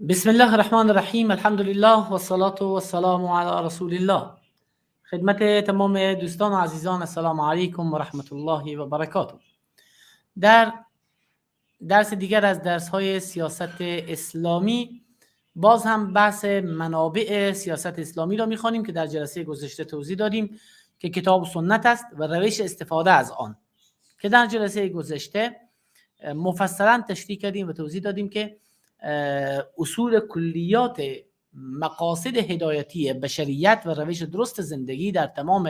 بسم الله الرحمن الرحیم. الحمد لله و الصلاة و السلام علی رسول الله. خدمت تمام دوستان و عزیزان، السلام علیکم و رحمت الله و برکاته. در درس دیگر از درس های سیاست اسلامی باز هم بحث منابع سیاست اسلامی را میخوانیم که در جلسه گذشته توضیح دادیم که کتاب و سنت است و روش استفاده از آن، که در جلسه گذشته مفصلا تشریح کردیم و توضیح دادیم که اصول کلیات مقاصد هدایتی بشریت و روش درست زندگی در تمام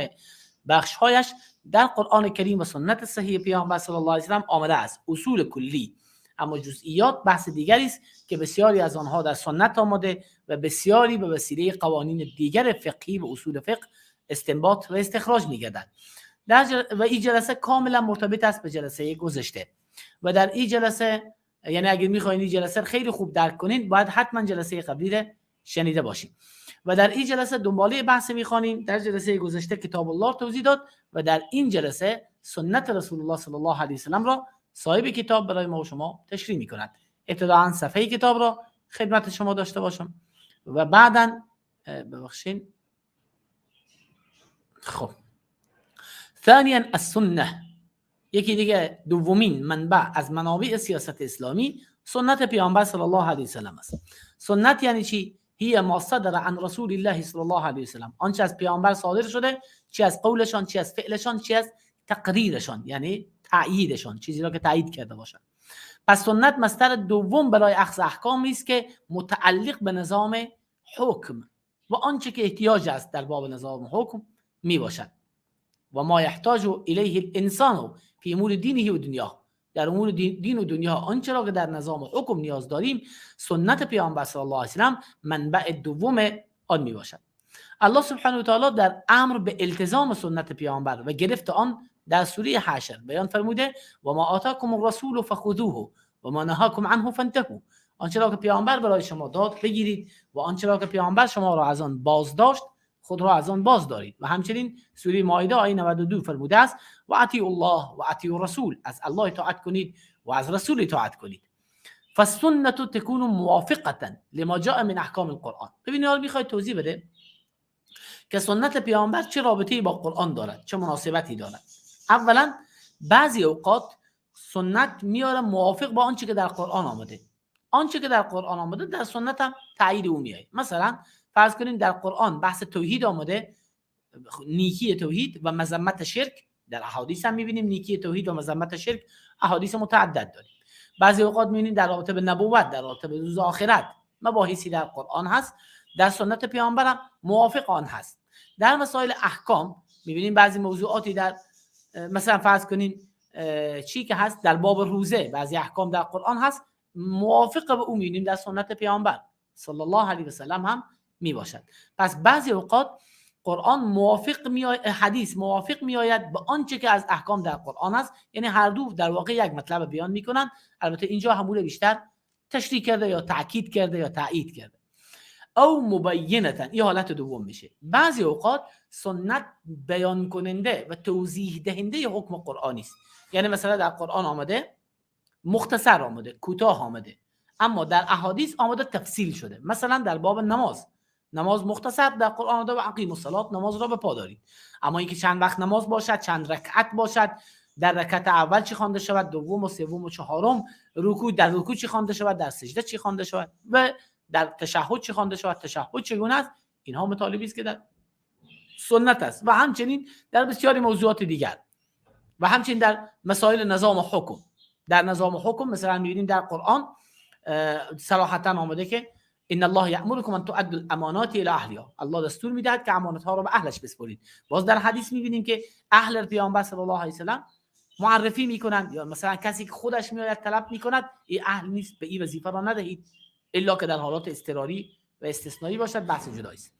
بخشهایش در قرآن کریم و سنت صحیح پیامبر صلی الله علیه و سلم آمده است. اصول کلی، اما جزئیات بحث دیگری است که بسیاری از آنها در سنت آمده و بسیاری به وسیله قوانین دیگر فقهی و اصول فقه استنباط و استخراج می‌گردد. و این جلسه کاملا مرتبط است به جلسه گذشته و در این جلسه، یعنی اگر میخواین این جلسه خیلی خوب درک کنین باید حتما جلسه قبلی رو شنیده باشین. و در این جلسه دنباله بحث میخوانیم. در جلسه گذشته کتاب الله توضیح داد و در این جلسه سنت رسول الله صلی الله علیه و سلم را صاحب کتاب برای ما و شما تشریح میکند. ابتداعا صفحه کتاب را خدمت شما داشته باشم و بعدا ببخشین. خب، ثانیا السنه، یکی دیگه دومین منبع از منابع سیاست اسلامی سنت پیامبر صلی الله علیه و سلم است. سنت یعنی چی؟ هی ما صدر عن رسول الله صلی الله علیه و سلم، آنچه از پیامبر صادر شده، چی از قولشان، چی از فعلشان، چی از تقریرشان، یعنی تأییدشان، چیزی را که تایید کرده باشند. پس سنت مصدر دوم برای اخذ احکامی است که متعلق به نظام حکم و آنچه که احتیاج است در باب نظام حکم می باشد. و ما یحتاج الیه الانسان فی امور دینه و دنیا، در امور دین و دنیا آنچه را که در نظام حکم نیاز داریم سنت پیامبر صلی الله علیه و سلم منبع دوم آن می باشد. الله سبحانه و تعالی در امر به التزام سنت پیامبر و گرفت آن در سوره حشر بیان فرموده و ما آتاکم الرسول فخذوه و ما نهاکم عنه فانتهوا. آنچه را که پیامبر برای شما داد بگیرید و آنچه را که پیامبر شما را از آن بازداشت خود را از آن باز دارید. و همچنین سوره مائده آیه 92 فرموده است و اطیعوا الله و اطیعوا الرسول، از الله اطاعت کنید و از رسول اطاعت کنید. فالسنه تكون موافقه لما جاء من احکام القرآن. ببینید حالا میخواد توضیح بده که سنت پیامبر چه رابطه‌ای با قرآن دارد، چه مناسبتی دارد. اولا بعضی اوقات سنت میاره موافق با آنچه که در قرآن آمده، آنچه که در قرآن آمده در سنت هم تایید او میاد. مثلا فرض کنیم در قرآن بحث توحید آمده، نیکی توحید و مذمت شرک، در احادیث هم میبینیم نیکی توحید و مذمت شرک، احادیث متعدد داریم. بعضی اوقات میبینیم در رابطه به نبوت، در رابطه به روز آخرت مباحثی در قرآن هست، در سنت پیامبرم موافق آن هست. در مسائل احکام میبینیم بعضی موضوعاتی در مثلا فرض کنیم چی که هست در باب روزه، بعضی احکام در قرآن هست موافق به او میبینیم در سنت پیامبر صلی الله علیه و سلم هم می باشد. پس بعضی اوقات قرآن موافق می آید، حدیث موافق می آید به آنچه که از احکام در قرآن است، یعنی هر دو در واقع یک مطلب بیان می کنند. البته اینجا همون بیشتر تشریح کرده یا تاکید کرده یا تایید کرده. او مبینتن، این حالت دوم میشه. بعضی اوقات سنت بیان کننده و توضیح دهنده حکم قرآنی است. یعنی مثلا در قرآن آمده مختصر آمده، کوتاه آمده، اما در احادیث آمده تفصیل شده. مثلا در باب نماز، نماز مختصر در قرآن آمده و اقیم الصلاه، نماز را به پا دارید. اما اینکه چند وقت نماز باشد، چند رکعت باشد، در رکعت اول چی خوانده شود، دوم و سوم و چهارم، رکوع، در رکوع چی خوانده شود، در سجده چی خوانده شود و در تشهد چی خوانده شود، تشهد چگونه است، اینها مطالبی است که در سنت است. و همچنین در بسیاری موضوعات دیگر و همچنین در مسائل نظام و حکم. در نظام و حکم مثلا می‌بینیم در قرآن صراحتا آمده که ان الله یأمرکم ان تؤدوا الامانات الی اهلها، الله دستور میدهد که امانت ها را به اهلش بسپارید. باز در حدیث میبینیم که اهل پیامبر صلی الله علیه و سلم معرفی میکنند، یا مثلا کسی که خودش میآید طلب میکند این اهل نیست، به این وظیفه را ندهید الا که در حالات اضطراری و استثنایی باشد، بحث جدایی است.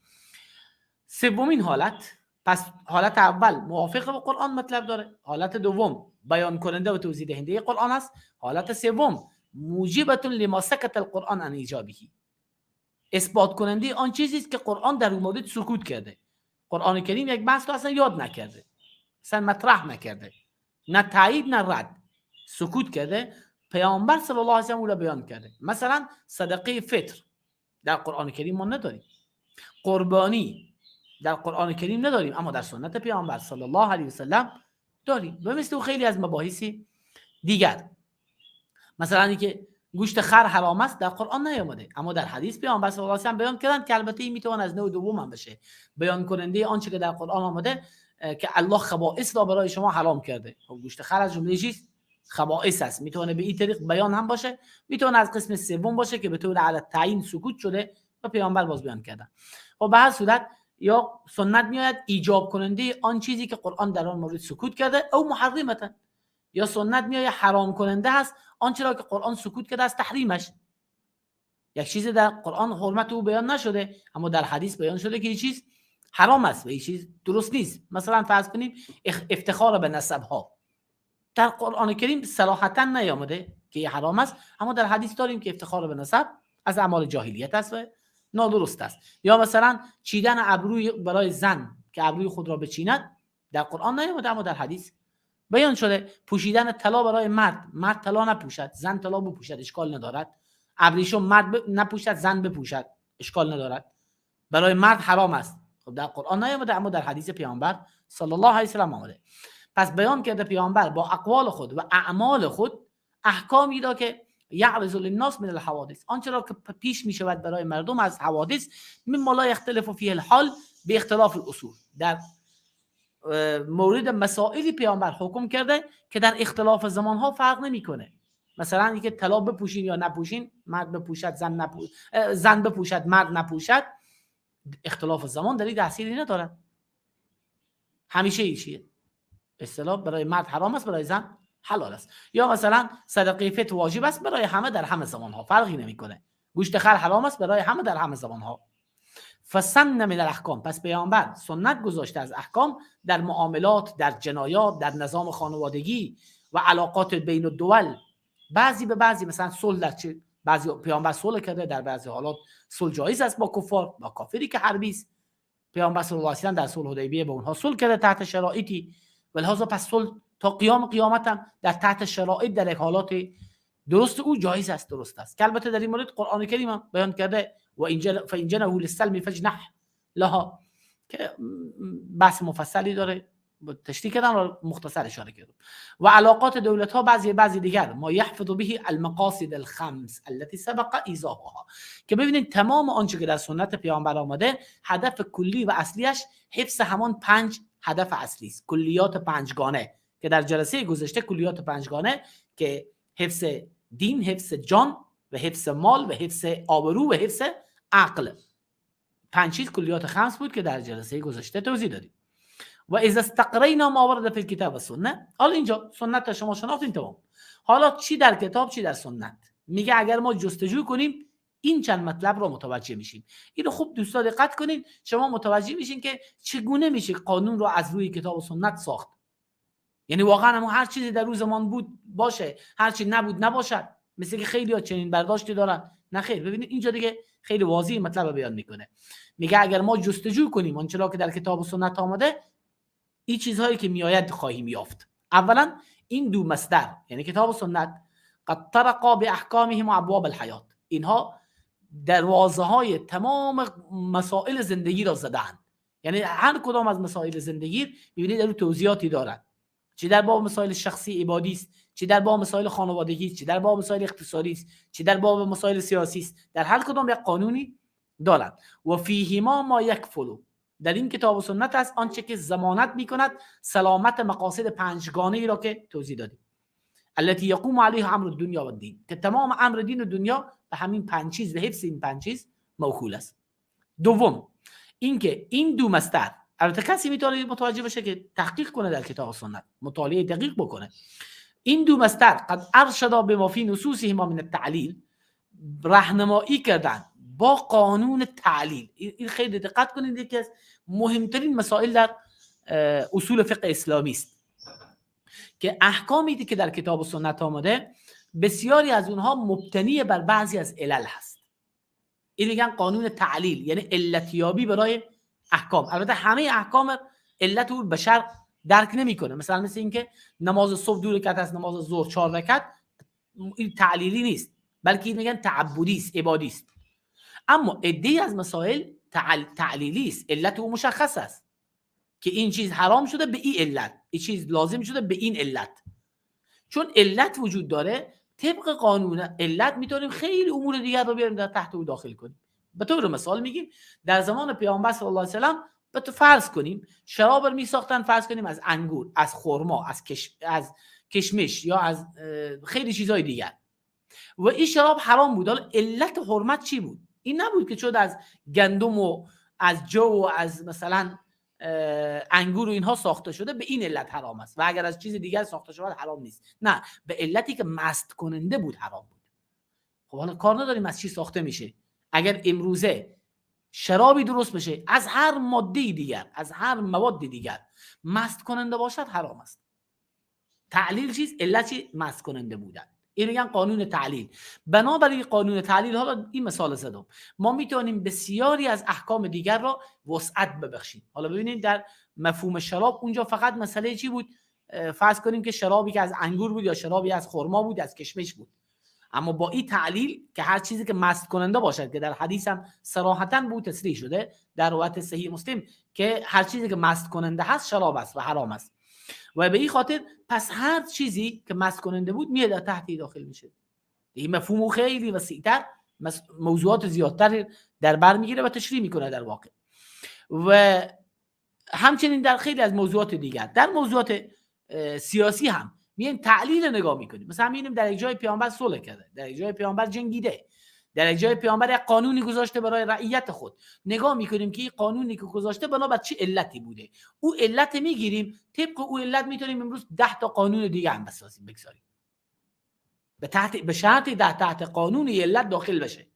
سومین حالت، پس حالت اول موافق با قرآن مطلب داره، حالت دوم بیان کننده و توضیح دهنده قرآن است، حالت سوم موجبة لما سکت القرآن عن ایجابه، اثبات کننده آن چیزی است که قرآن در اون مورد سکوت کرده. قرآن کریم یک بحث رو اصلا یاد نکرده، اصلا مطرح نکرده، نه تایید نه رد، سکوت کرده. پیامبر صلی الله علیه و سلم او را بیان کرده. مثلا صدقه فطر در قرآن کریم ما نداریم. قربانی در قرآن کریم نداریم، اما در سنت پیامبر صلی الله علیه و سلم داریم. و مثل خیلی از مباحث دیگر، مثلا اینکه گوشت خر حرام است در قرآن نیامده، اما در حدیث پیامبر صلی الله علیه و سلم بیان کردند که البته این میتونه از نوع دوم هم بشه، بیان کننده آنچه که در قرآن آمده که الله خبائث را برای شما حرام کرده. خب گوشت خر از جمله چیست؟ خبائث است. میتونه به این طریق بیان هم باشه، میتونه از قسم سوم باشه که به طور علی تعیین سکوت شده و پیامبر باز بیان کردن. خب به هر صورت یا سنت میآید ایجاب کننده آن چیزی که قرآن در آن مورد سکوت کرده، او محرمتا، یا سنت میآید حرام کننده هست آنچه را که قرآن سکوت کرده از تحریمش. یک چیز در قرآن حرمت او بیان نشده، اما در حدیث بیان شده که این چیز حرام است و این چیز درست نیست. مثلا فرض کنیم افتخار به نسب ها در قرآن کریم صراحتا نیامده که حرام است، اما در حدیث داریم که افتخار به نسب از اعمال جاهلیت است و نادرست است. یا مثلا چیدن ابروی برای زن که ابروی خود را بچیند در قرآن نیامده، اما در حدیث بیان شده. پوشیدن طلا برای مرد، مرد طلا نپوشد زن طلا بپوشد اشکال ندارد. ابریشم مرد نپوشد زن بپوشد اشکال ندارد، برای مرد حرام است. خب در قرآن نیامده، اما در حدیث پیامبر صلی الله علیه و سلم آمده. پس بیان کرده پیامبر با اقوال خود و اعمال خود احکامی را که یعرض للناس من الحوادث، آنچه را که پیش می شود برای مردم از حوادث، مما لا یختلف فیه الحال به اختلاف الاصول، در مورد مسائلی پیامبر حکم کرده که در اختلاف زمانها فرق نمیکنه. مثلا اینکه طلا بپوشین یا نپوشین، مرد بپوشد زن بپوشد مرد نپوشد، اختلاف زمان در این تأثیری ندارد. همیشه این چیه؟ اصطلاح برای مرد حرام است، برای زن حلال است. یا مثلا صدقه فطر واجب است برای همه در همه زمانها، فرقی نمیکنه. گوشت خر حرام است برای همه در همه زمانها. فسن من الاحکام، پس پیامبر سنت گذاشته از احکام در معاملات، در جنایات، در نظام خانوادگی و علاقات بین الدول، بعضی به بعضی. مثلا صلح در چه بعضی پیامبر صلح کرده، در بعضی حالات صلح جایز است با کفار، با کافری که حربی است. پیامبر صلی الله علیه و سلم در صلح حدیبیه با اونها صلح کرده تحت شرایطی، ولهذا پس صلح تا قیام قیامت هم در تحت شرایط در یک حالات درست او جایز است، درست است. که البته در این مورد قرآن کریم هم بیان کرده و اینجا فإن للسلم فاجنح لها، که بحث مفصلی داره، تشریح کردن و مختصر اشاره کردم. و علاقات دولت ها بعضی دیگر، ما یحفظ به المقاصد الخمس التي سبق ایضاحها، که ببینید تمام آنچه که در سنت پیامبر آمده هدف کلی و اصلیش حفظ همان 5 هدف اصلی است، کلیات پنجگانه که در جلسه گذشته کلیات پنجگانه که حفظ دین، حفظ جان و حفظ مال و حفظ آبرو و حفظ عقل، 5 چیز کلیات خمس بود که در جلسه گذشته توضیح دادیم. و اذا استقرینا ما ورد فی الکتاب و سنت، حالا اینجا سنت شما شناختین تمام. حالا چی در کتاب چی در سنت؟ میگه اگر ما جستجو کنیم این چند مطلب رو متوجه میشیم. اینو خوب دوستا دقت کنین، شما متوجه میشین که چگونه میشه قانون رو از روی کتاب و سنت ساخت. یعنی واقعا هم هر چیزی در روز زمان بود باشه، هر چی نبود نباشد، مثل که خیلی‌ها چنین برداشتی دارن. نه خیر، ببینید اینجا دیگه خیلی واضح مطلب رو بیان میکنه. میگه اگر ما جستجو کنیم آنچه را که در کتاب و سنت آمده، این چیزهایی که میآید خواهیم یافت. اولا این دو مصدر یعنی کتاب و سنت قد طرقا باحکامهم ابواب الحیات، اینها دروازه های تمام مسائل زندگی را زدند. یعنی هر کدام از مسائل زندگی میبینید در توضیحاتی دارند، چه در باب مسائل شخصی عبادی است، چه در باب مسائل خانوادگی است، چه در باب مسائل اقتصادی است، چه در باب مسائل سیاسی است، در هر کدام یک قانونی دارند. و فیهما ما یکفلو، در این کتاب و سنت است آنچه که ضمانت میکند سلامت مقاصد پنجگانه ای را که توضیح دادیم، التي یقوم علیها امر الدنیا و الدین، که تمام امر دین و دنیا به همین پنج چیز، به حفظ این پنج چیز موکول است. دوم اینکه این دو مصدر، البته کسی میتونه متوجه بشه که تحقیق کنه در کتاب و سنت، مطالعه دقیق بکنه، این دو مصدر قد ارشدا بما فی نصوصهما من التعلیل، راهنمایی کردن با قانون تعلیل. این خیلی دقت کنید، یکی از مهمترین مسائل در اصول فقه اسلامی است که احکامی که در کتاب و سنت آمده بسیاری از اونها مبتنی بر بعضی از علل هست. این میگن قانون تعلیل، یعنی علتیابی برای احکام. البته همه احکام علت او بشر درک نمیکنه، مثلا مثل اینکه نماز صبح 2 رکعت است، نماز ظهر 4 رکعت، این تعلیلی نیست، بلکه این میگن تعبدی است، عبادی است. اما عده‌ای از مسائل تعلیلی است، علت او مشخص است که این چیز حرام شده به این علت، این چیز لازم شده به این علت. چون علت وجود داره، طبق قانون علت میتونیم خیلی امور دیگر رو بیاریم در تحت او داخل کنیم. به طور مثال میگیم در زمان پیامبر صلی الله علیه و سلم، به تو فرض کنیم شراب رو میساختن، فرض کنیم از انگور، از خرما، از کشمش یا از خیلی چیزهای دیگر، و این شراب حرام بود. حالا علت حرمت چی بود؟ این نبود که چون از گندم و از جو و از مثلا انگور و اینها ساخته شده به این علت حرام است و اگر از چیز دیگر ساخته شود حرام نیست. نه، به علتی که مست کننده بود حرام بود. خب حالا کار نداریم از چی ساخته میشه. اگر امروزه شرابی درست بشه از هر ماده دیگر، از هر مواد دیگر مست کننده باشد حرام است. تعلیل چیز، علت چی؟ مست کننده بودن. این میگن قانون تعلیل. بنابراین قانون تعلیل، حالا این مثال زدم، ما میتونیم بسیاری از احکام دیگر را وسعت ببخشیم. حالا ببینید در مفهوم شراب اونجا فقط مسئله چی بود؟ فرض کنیم که شرابی که از انگور بود یا شرابی از خرما بود، از کشمش بود. اما با این تعلیل که هر چیزی که مست کننده باشد، که در حدیث هم صراحتاً بود تصریح شده در روایت صحیح مسلم که هر چیزی که مست کننده هست شراب است و حرام است، و به این خاطر پس هر چیزی که مست کننده بود میاد در تحت داخل میشه. این مفهوم خیلی وسیع‌تر، موضوعات زیادتر در بر میگیره و تشریح میکنه در واقع. و همچنین در خیلی از موضوعات دیگر، در موضوعات سیاسی هم میایم تعلیل نگاه میکنیم. مثلا میبینیم در یک جای پیامبر صلح کرده، در یک جای پیامبر جنگیده، در یک جای پیامبر یک قانونی گذاشته برای رعیت خود. نگاه میکنیم که این قانونی که گذاشته بنا بر چه علتی بوده، او علت میگیریم، طبق او علت میتونیم امروز 10 تا قانون دیگه هم بسازیم بگذاریم، به شرط در تحت قانون علت داخل بشه،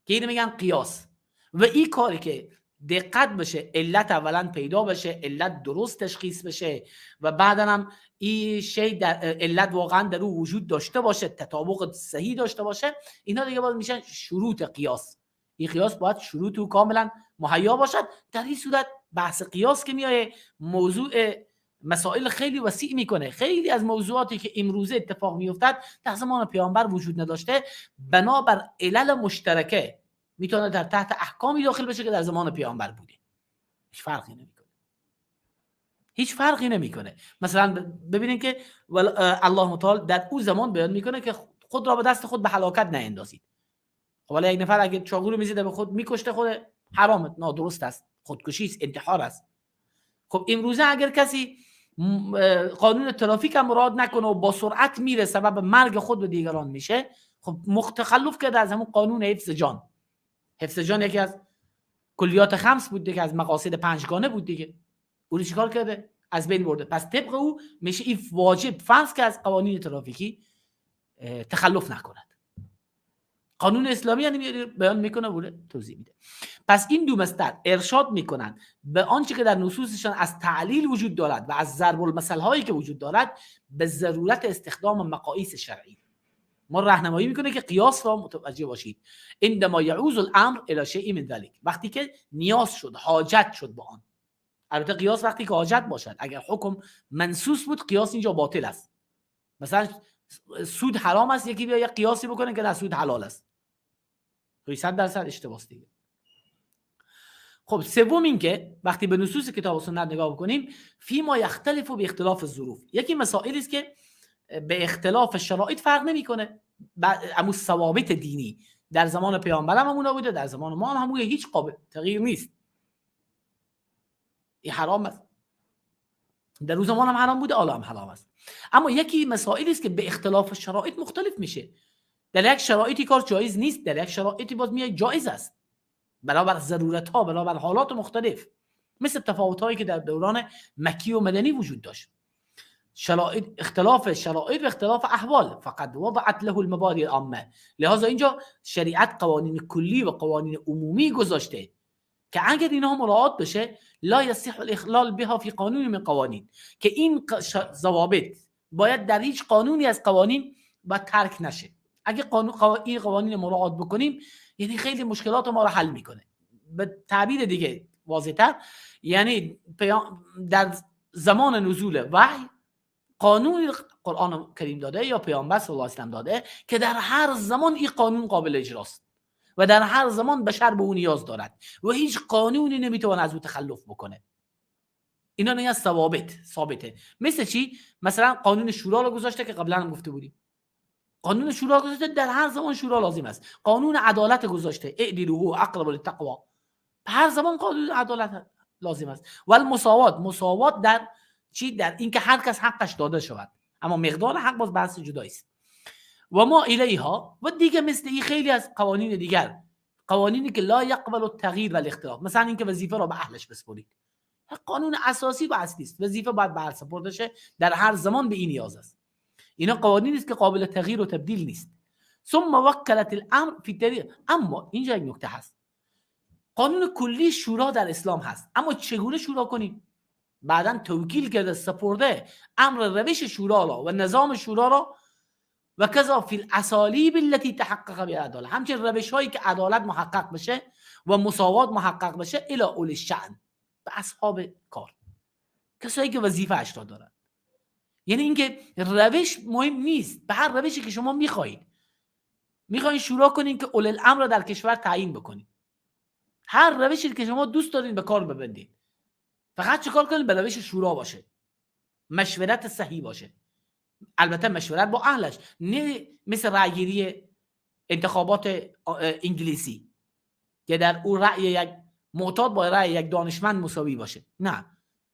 که اینو میگن قیاس. و این کاری که دقت بشه، علت اولا پیدا بشه، علت درست تشخیص بشه و بعدا هم این شی در علت واقعا در او وجود داشته باشه، تطابق صحیح داشته باشه، اینا دیگه باز میشن شروط قیاس. این قیاس باید شروط او کاملا مهیا باشد. در این صورت بحث قیاس که میایه موضوع مسائل خیلی وسیع میکنه. خیلی از موضوعاتی که امروزه اتفاق میافتد در زمان پیامبر وجود نداشته، بنابر علل مشترکه میتونه در تحت احکامی داخل بشه که در زمان پیامبر بوده. هیچ فرقی نمیکنه، هیچ فرقی نمیکنه. مثلا ببینید که الله متعال در او زمان بیان میکنه که خود را به دست خود به هلاکت نیندازید. خب حالا یک نفر اگه چاقو رو میزده به خود میکشته، خود حرام، نادرست است، خودکشی است، انتحار است. خب امروزه اگر کسی قانون ترافیک هم مراعات نکنه و با سرعت میره سبب مرگ خود و دیگران میشه، خب متخلف کرده از همون قانون حفظ جان. حفظ جان یکی از کلیات خمس بود دیگه، از مقاصد پنجگانه بود دیگه. او رو چیکار کرده؟ از بین برده. پس طبق او میشه این واجب فرض که از قوانین ترافیکی تخلف نکند. قانون اسلامی یعنی بیان میکنه و توضیح میده. پس این دو مصدر ارشاد میکنن به آنچه که در نصوصشان از تعلیل وجود دارد و از ضرب المثل هایی که وجود دارد به ضرورت استخدام مقاییس شرعی. ما راهنمایی میکنه که قیاس را متوجه باشید. عندما یعوز الامر الی شیء من ذلک، وقتی که نیاز شد، حاجت شد به آن. البته قیاس وقتی که حاجت باشد، اگر حکم منصوص بود قیاس اینجا باطل است. مثلا سود حرام است، یکی بیا یک قیاسی بکنه که نه سود حلال است، 100% اشتباه است دیگه. خب سوم این که وقتی به نصوص کتاب و سنت نگاه بکنیم، فیما یختلف به اختلاف الظروف، یکی مسائلی است که به اختلاف شرایط فرق نمیکنه. اما ثوابت دینی در زمان پیامبر هم همونا بوده، در زمان ما هم همون، هیچ قابل تغییر نیست. این حرام است، در روز زمان هم حرام بوده، حالا هم حرام است. اما یکی مسائلی است که به اختلاف شرایط مختلف میشه. در یک شرایطی کار جایز نیست، در یک شرایطی باز میاد جایز است، بنابر ضرورت ها، بنابر حالات مختلف، مثل تفاوت هایی که در دوران مکی و مدنی وجود داشت. شرایط، اختلاف شرایط و اختلاف احوال، فقط وضعت له المبادئ العامه. لذا اینجا شریعت قوانین کلی و قوانین عمومی گذاشته که اگر اینها مراعات بشه، لا یصح الاخلال بها فی قانون من قوانین، که این ضوابط باید در هیچ قانونی از قوانین با ترک نشه. اگه این قوانین مراعات بکنیم، یعنی خیلی مشکلات ما رو حل میکنه. به تعبیر دیگه واضح‌تر، یعنی در زمان نزول وحی قانون قرآن کریم داده یا پیامبر صلی الله علیه و سلم داده که در هر زمان این قانون قابل اجراست و در هر زمان بشر به او نیاز دارد و هیچ قانونی نمیتونه از او تخلف بکنه. اینا نه ثوابت، ثابته. مثل چی؟ مثلا قانون شورا رو گذاشته که قبلا هم گفته بودیم. قانون شورا گذاشته، در هر زمان شورا لازم است. قانون عدالت گذاشته، اعدلوا هو اقرب للتقوا، هر زمان قانون عدالت لازم است. و المساوات، مساوات در چی؟ در اینکه هر کس حقش داده شود، اما مقدار حق باز بحث جدایی است. و ما الیها و دیگه مثل این خیلی از قوانین دیگر، قوانینی که لا یقبل التغییر و الاختلاف، مثلا اینکه وظیفه را به اهلش بسپرید، قانون اساسی و اصلی است، وظیفه باید به اهل سپرده شه، در هر زمان به این نیاز است. اینا قوانینی است که قابل تغییر و تبدیل نیست. ثم وکلت الامر فی طریق. اما اینجا یک نکته هست، قانون کلی شورا در اسلام هست، اما چگونه شورا کنیم؟ بعداً توکیل کرده، سپرده امر روش شورا را و نظام شورا را و کذا فی الاسالیب التي تحقق بها العداله، همچنین روش هایی که عدالت محقق بشه و مساوات محقق بشه، الی اولی الشأن، به اصحاب کار، کسایی که وظیفه اش را دارن. یعنی اینکه روش مهم نیست، به هر روشی که شما میخواهید، میخواین شورا کنین که اولی الامر را در کشور تعیین بکنید، هر روشی که شما دوست دارین به کار ببندید، فقط چیکار کنید؟ به روش شورا باشه، مشورت صحیح باشه، البته مشورت با اهلش، نه مثل رأیگیری انتخابات انگلیسی که در او رأی یک معتاد با رأی یک دانشمند مساوی باشه، نه،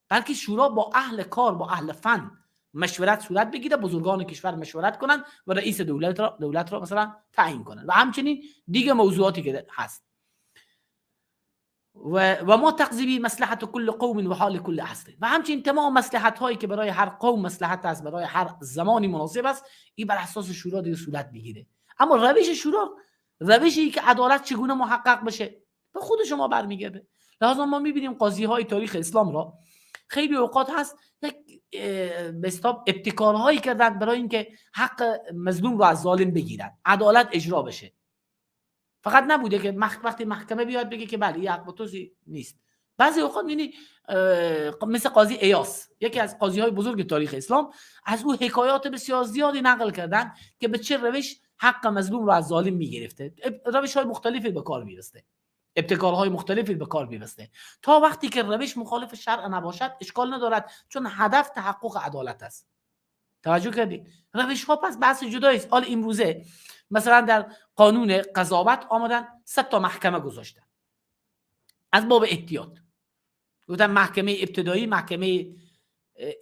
بلکه شورا با اهل کار، با اهل فن مشورت صورت بگیره، بزرگان کشور مشورت کنن و رئیس دولت را مثلا تعیین کنن و همچنین دیگه موضوعاتی که هست. و ما تقضی مصلحت کل قوم و حال کل عصر، و همچنین تمام مصلحت هایی که برای هر قوم مصلحت است، برای هر زمانی مناسب است، این بر اساس شورا دیگه صورت میگیره. اما روش شورا، روشی که عدالت چگونه محقق بشه، به خود شما برمیگرده. لذا ما میبینیم قاضی های تاریخ اسلام را خیلی اوقات هست یک به اصطلاح ابتکارهایی کردن برای اینکه حق مظلوم رو از ظالم بگیرن، عدالت اجرا بشه. فقط نبوده که وقتی محکمه بیاد بگه که بله این حق با تو نیست. بعضی اوقات می‌بینی مثل قاضی ایاس، یکی از قاضی‌های بزرگ تاریخ اسلام، از او حکایات بسیار زیادی نقل کردن که به چه روش حق مظلوم رو از ظالم می‌گرفته. روش‌های مختلفی به کار می‌بسته، ابتکارهای مختلفی به کار می‌بسته، تا وقتی که روش مخالف شرع نباشد اشکال ندارد، چون هدف تحقق عدالت است. توجه کردید؟ روش‌ها پس بحث جدایی است. حال امروزه مثلا در قانون قضاوت آمدن 3 تا محکمه گذاشتن از باب احتیاط، گفتن محکمه ابتدایی، محکمه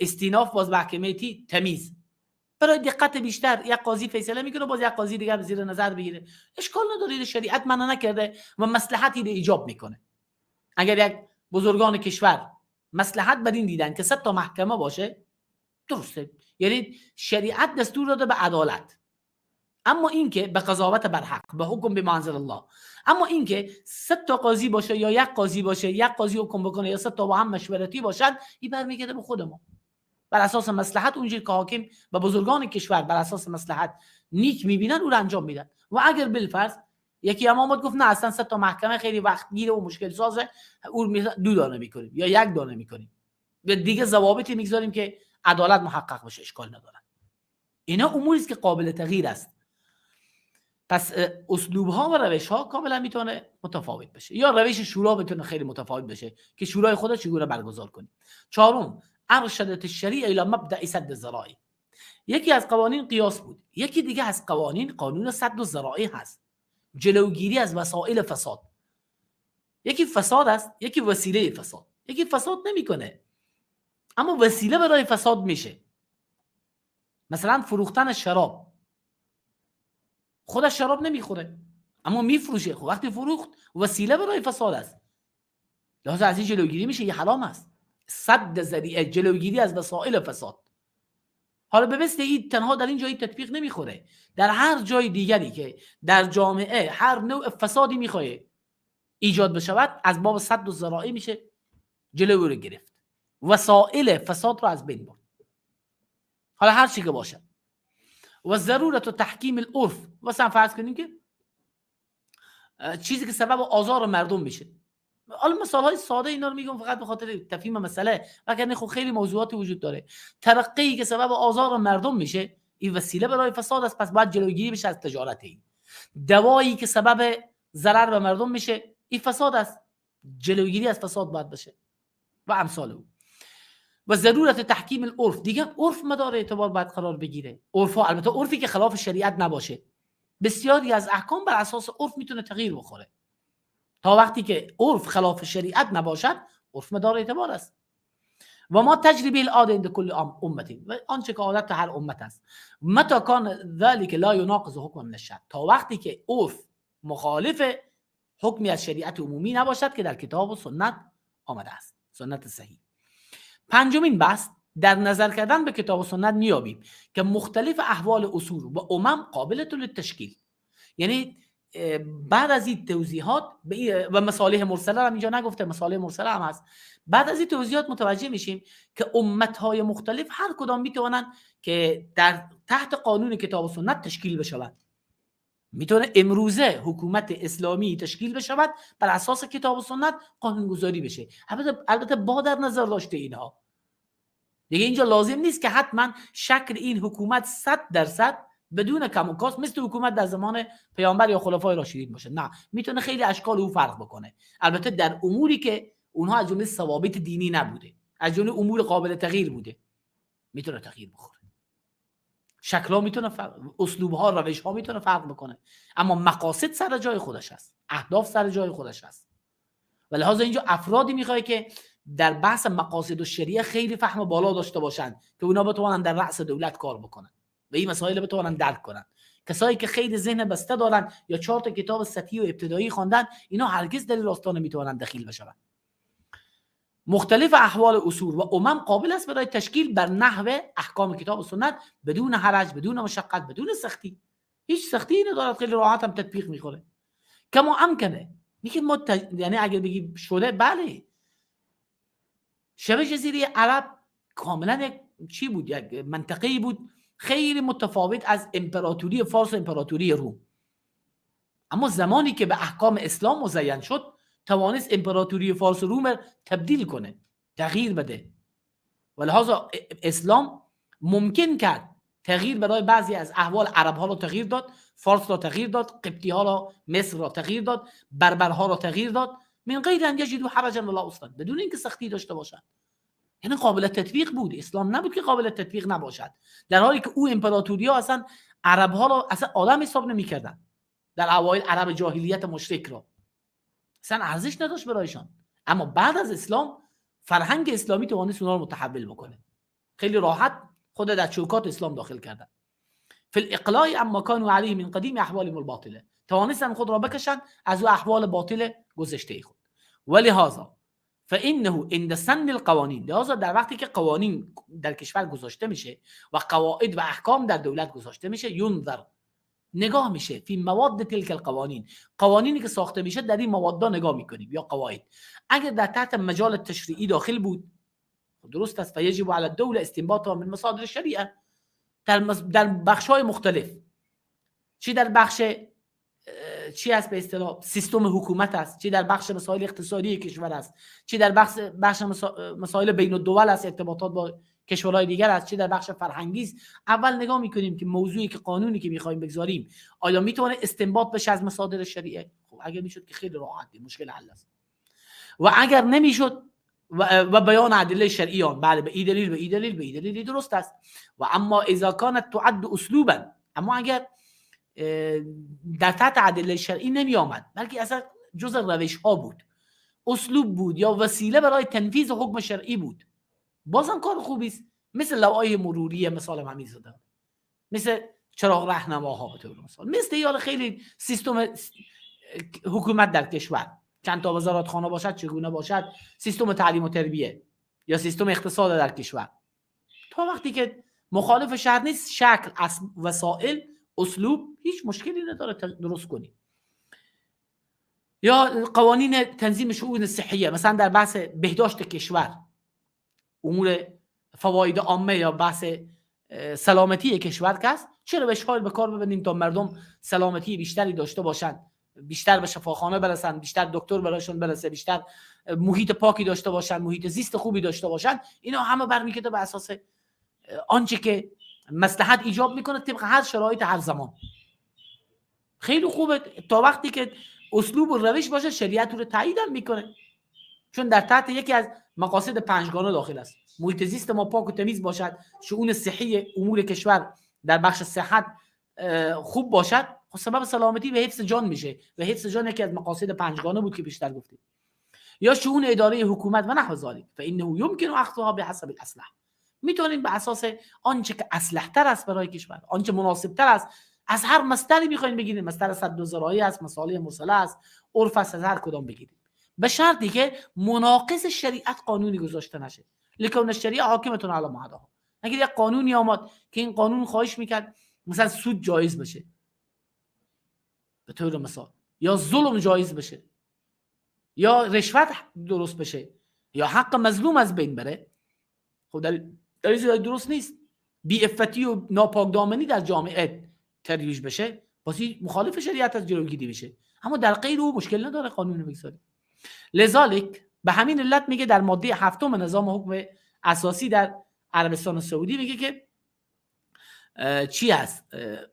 استیناف، باز محکمه تمیز، برای دقت بیشتر یک قاضی فیصله میکنه، باز یک قاضی دیگر زیر نظر بگیره. اشکال نداره، شریعت منع نکرده و مصلحتی رو ایجاب میکنه. اگر یک بزرگان کشور مصلحت بر این دیدن که 3 تا محکمه باشه، درسته، یعنی شریعت دستور داده به عدالت، اما اینکه به قضاوت بر حق، به حکم به منزل الله، اما اینکه 3 تا قاضی باشه یا یک قاضی باشه، یک قاضی حکم بکنه یا 3 تا با هم مشورتی باشن، این برمیگرده به خود ما. بر اساس مصلحت اونجوری که حاکم و بزرگان کشور بر اساس مصلحت نیک میبینن او رو انجام میدن. و اگر بالفرض یکی هم آمد گفت نه اصلا 3 تا محکمه خیلی وقت گیره و مشکل سازه، او 2 دانه میکنیم یا 1 دانه میکنیم، یا دیگه ضوابطی میگذاریم که عدالت محقق بشه، اشکال نداره. اینا اموری است که قابل تغییر است. پس اسلوب ها و روش ها کاملا میتونه متفاوت بشه، یا روش شورا میتونه خیلی متفاوت بشه که شورای خدا چگونه برگزار کنیم. چهارم، ارشدت الشریعه الی مبدأ سد الذرائع. یکی از قوانین قیاس بود، یکی دیگه از قوانین قانون سد الذرائع هست، جلوگیری از وسایل فساد. یکی فساد است، یکی وسیله فساد. یکی فساد نمیکنه اما وسیله برای فساد میشه. مثلا فروختن شراب، خودش شراب نمیخوره اما میفروشه. خب وقتی فروخت وسیله برای فساد است، لحاظ از این جلوگیری میشه، یه حرام است. سد ذریعه، جلوگیری از وسایل فساد. حالا به مثل این تنها در این جایی تطبیق نمیخوره، در هر جای دیگری که در جامعه هر نوع فسادی میخواه ایجاد بشود، از باب سد و ذرائع میشه جلو رو گرفت، وسایل فساد رو از بین برد، حالا هر چی که باشه. و ضرورت و تحکیم العرف. مثلا فرض کنیم که چیزی که سبب آزار مردم میشه، حالا مثال های ساده اینا رو میگم فقط به خاطر تفهیم مسئله، وگرنه خب خیلی موضوعاتی وجود داره. ترقی که سبب آزار مردم میشه، این وسیله برای فساد است، پس باید جلوگیری بشه از تجارت این. دوایی که سبب ضرر به مردم میشه، این فساد است، جلوگیری از فساد باید بشه و امثال او. و ضرورت تحکیم العرف، دیگه عرف مدار اعتبار باید قرار بگیره. عرف ها، البته عرفی که خلاف شریعت نباشه. بسیاری از احکام بر اساس عرف میتونه تغییر بخوره. تا وقتی که عرف خلاف شریعت نباشد، عرف مدار اعتبار است. و ما تجربه العاده عند کل امتی، و آنچه که عادت هر امت است. متى کان ذلك لا يناقض حکم من الشرع، تا وقتی که عرف مخالف حکمی از شریعت عمومی نباشد که در کتاب و سنت آمده است، سنت صحیح. پنجمین بحث، در نظر کردن به کتاب و سنت میابیم که مختلف احوال اصول و امم قابل للتشکیل. یعنی بعد از این توضیحات و مصالح مرسله هم اینجا نگفته، مصالح مرسله هم هست. بعد از این توضیحات متوجه میشیم که امتهای مختلف هر کدام میتوانند که در تحت قانون کتاب و سنت تشکیل بشوند. میتونه امروزه حکومت اسلامی تشکیل بشود بر اساس کتاب و سنت قانونگذاری بشه، البته با در نظر داشته اینها. دیگه اینجا لازم نیست که حتما شکل این حکومت 100% بدون کم و کاست مثل حکومت در زمان پیامبر یا خلفای راشدین باشه. نه، میتونه خیلی اشکال او فرق بکنه، البته در اموری که اونها از جمله ثوابت دینی نبوده، از جمله امور قابل تغییر بوده، میتونه تغییر بخوره. شکل‌ها میتونه فرق، اسلوب‌ها، روش‌ها میتونه فرق بکنه، اما مقاصد سر جای خودش هست، اهداف سر جای خودش هست. و لحاظ اینجا افرادی میخواد که در بحث مقاصد و شریعه خیلی فهم بالا داشته باشن که اونا بتوانن در رأس دولت کار بکنن و این مسائل بتوانن درک کنن. کسایی که خیلی ذهن بسته دارن یا 4 تا کتاب سطحی و ابتدایی خواندن، اینا هرگز در این راستا نمیتوانن دخیل بشن. مختلف احوال اصول و امم قابل است برای تشکیل بر نحو احکام کتاب و سنت بدون حرج، بدون مشقت، بدون سختی. هیچ سختی ندارد، خیلی راحت هم تطبیق میخوره. کما امکنه میگه ما یعنی اگر بگی شده، بله. شبه جزیره عرب کاملا یک چی بود، یک منطقه‌ای بود خیلی متفاوت از امپراتوری فارس و امپراتوری روم. اما زمانی که به احکام اسلام مزین شد، توانست امپراتوری فارس و روم تبدیل کنه، تغییر بده. و لحاظا اسلام ممکن کرد تغییر برای بعضی از احوال عرب ها را تغییر داد، فارس را تغییر داد، قبطی ها را، مصر را تغییر داد، بربرها را تغییر داد، من غیر ان یجدوا حرجا ولا عسرا، بدون اینکه سختی داشته باشند. یعنی قابل تطبیق بود، اسلام نبود که قابل تطبیق نباشد. در حالی که او امپراتوری ها اصلا عرب ها را اصلا آدم حساب نمی‌کردن، در اوایل عرب جاهلیت مشرک را اصلا ارزش نداشت برایشان. اما بعد از اسلام فرهنگ اسلامی توانست اونها رو متحول بکنه، خیلی راحت خود در چوکات اسلام داخل کردن. فی الاقلاع اما كانوا علیه من قدیم احوالهم الباطله، توانستن خود را بکشن از او احوال باطل گذشته خود. ولهذا فانه عند سن القوانین، لهذا در وقتی که قوانین در کشور گذاشته میشه و قواعد و احکام در دولت گذاشته میشه، ینظر، نگاه میشه فی مواد تلک القوانین، قوانینی که ساخته میشه در این مواد نگاه میکنیم یا قواعد، اگر در تحت مجال تشریعی داخل بود درست است، فیجب علی الدوله استنباطها من مصادر الشریعه، در بخش های مختلف، چی در بخش چی است به اصطلاح سیستم حکومت است، چی در بخش مسائل اقتصادی کشور است، چی در بخش مسائل بین الدول است، ارتباطات با کشورهای دیگر است، چی در بخش فرهنگی است. اول نگاه میکنیم که موضوعی که قانونی که میخوایم بگذاریم آیا میتونه استنباط بشه از مصادر شریعه؟ خب اگر میشد که خیلی راحت مشکل حل است، و اگر نمیشد و بیان ادله شرعی آن، بله به این دلیل به این دلیل به این دلیل درست است. و اما اذا كانت تعد اسلوبا، اما اگر در تحت ادله شرعی نمی آمد بلکه اصلا جزء روش ها بود، اسلوب بود یا وسیله برای تنفیذ حکم شرعی بود، بازم کار خوبی است. مثل لوایح مروری مثال همین زدم، مثل چراغ راهنماها به طور مثال، مثل یار خیلی سیستم حکومت در کشور چند تا وزارتخانه باشد چگونه باشد، سیستم تعلیم و تربیه یا سیستم اقتصاد در کشور، تا وقتی که مخالف شهر نیست، شکل، وسایل، اسلوب هیچ مشکلی نداره درست کنی. یا قوانین تنظیم شؤون صحیه، مثلا در بحث بهداشت کشور، امور فواید عامه یا بحث سلامتی کشور که است، چه روش‌هایی به کار ببندیم تا مردم سلامتی بیشتری داشته باشند، بیشتر به شفاخانه برسن، بیشتر دکتر برایشون برسه، بیشتر محیط پاکی داشته باشن، محیط زیست خوبی داشته باشن. اینا همه برمیگرده به اساس آنچه که مصلحت ایجاب میکنه طبق هر شرایط هر زمان. خیلی خوبه تا وقتی که اسلوب و روش باشه شریعت رو تایید هم میکنه، چون در تحت یکی از مقاصد پنجگانه داخل است. محیط زیست ما پاک و تمیز باشد، شؤون صحی امور کشور در بخش صحت خوب باشد، خب سبب سلامتی و حفظ جان میشه و حفظ جان یکی از مقاصد پنجگانه بود که بیشتر گفتیم. یا شؤون اداره حکومت و نحو ذلک فانه یمکن اخذها بحسب الاصلح، میتونیم به اساس آنچه که اصلح تر است برای کشور، آنچه مناسب تر است، از هر مصدری میخوایم بگیریم، مصدر سد ذرایع است، مصالح مرسله است، عرف است، از هر کدام بگیریم، به شرطی که مناقض شریعت قانونی گذاشته نشه. لکن الشریعه حاکمتون علی ما عداها. اگر یک قانونی آمد که این قانون خواهش میکرد مثلا سود جایز بشه به طور مثال، یا ظلم جایز بشه، یا رشوت درست بشه، یا حق مظلوم از بین بره، خب در این درست نیست. بی عفتی و ناپاک دامنی در جامعه ترویج بشه، باز مخالف شریعت از جلوگیری بشه، اما در غیر او مشکل نداره قانون بگذاریم. لذالک به همین علت میگه در ماده 7 نظام حکم اساسی در عربستان سعودی میگه که چی هست؟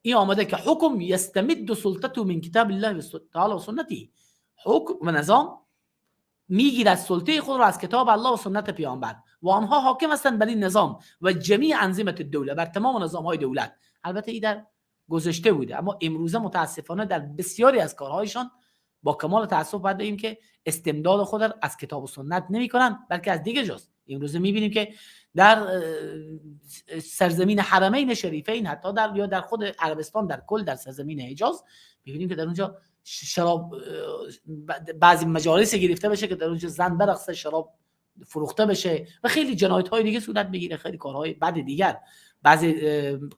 این آمده که حکم یستمد سلطته من کتاب الله تعالی و سنته، حکم و نظام میگیرد سلطه خود را از کتاب الله و سنت پیامبر و آنها حاکم هستند بر این نظام و جمیع انظمه الدوله، بر تمام نظام های دولت. البته این در گذشته بوده، اما امروزه متاسفانه در بسیاری از کارهایشان با کمال تاسف باید بگیم که استمداد خود را از کتاب و سنت نمی‌کنن، بلکه از دیگه جاست. امروزه می‌بینیم که در سرزمین حرمین شریفین، حتی در یا در خود عربستان در کل، در سرزمین حجاز می‌بینیم که در اونجا شراب، بعضی مجالس گرفته بشه که در اونجا زن برقصه، شراب فروخته بشه و خیلی جنایت‌های دیگه صورت بگیره، خیلی کارهای بد دیگر، بعضی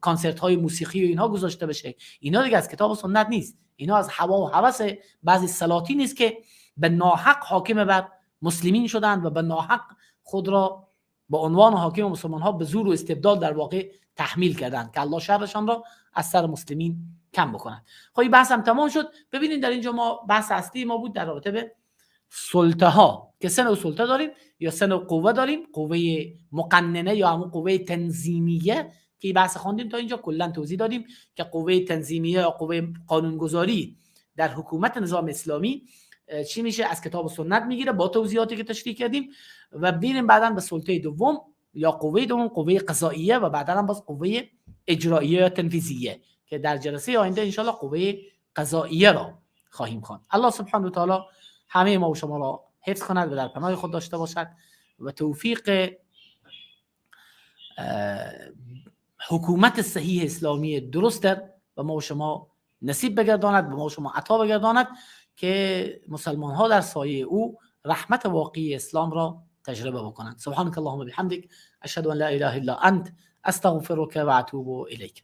کنسرت‌های موسیقی و اینها گذاشته بشه. اینا دیگه از کتاب و سنت نیست، اینا از هوا و هوس بعضی سلاطین نیست که به ناحق حاکم بر مسلمین شدند و به ناحق خود را با عنوان حاکم مسلمان ها به زور و استبداد در واقع تحمیل کردند که الله شرشان را از سر مسلمین کم بکنند. خب این بحث هم تمام شد. ببینید در اینجا ما بحث اصلی ما بود در رابطه به سلطه ها که سه نوع سلطه داریم یا سه نوع قوه داریم، قوه مقننه یا همون قوه تنظیمیه که بحث خواندیم تا اینجا کلا توضیح دادیم که قوه تنظیمیه یا قوه قانونگذاری در حکومت نظام اسلامی چی میشه، از کتاب و سنت میگیره با توضیحاتی که تشریح کردیم، و ببینیم بعداً به سلطه دوم یا قوه دوم، قوه قضاییه، و بعداً هم باز قوه اجراییه یا تنفیذیه که در جلسه آینده انشالله قوه قضاییه را خواهیم خواند. الله سبحانه و تعالی همه ما و شما را حفظ کند و در پناه خود داشته باشد و توفیق حکومت صحیح اسلامی درست و ما و شما نصیب بگرداند، به ما و شما عطا بگرداند که مسلمان ها در سایه او رحمت واقعی اسلام را تجربه بکنند. سبحانك اللهم بحمدك، اشهد ان لا اله الا انت، استغفرك و اتوب الیک.